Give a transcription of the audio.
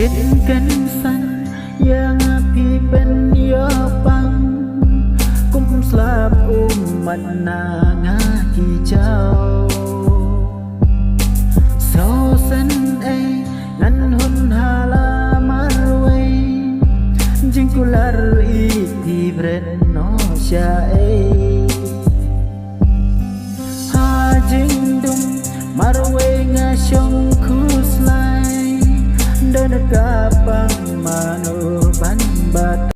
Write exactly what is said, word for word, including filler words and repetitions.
Jingkynsan ïa nga phi pynïoh pang, kum slap ummat na nga ki jaw. Sawsen ei ngan hun ha la marwei, jingkular i phi bret noh sha ei. Ha jingdum marwei nga shong khuslai, don ka pang mano ban bat.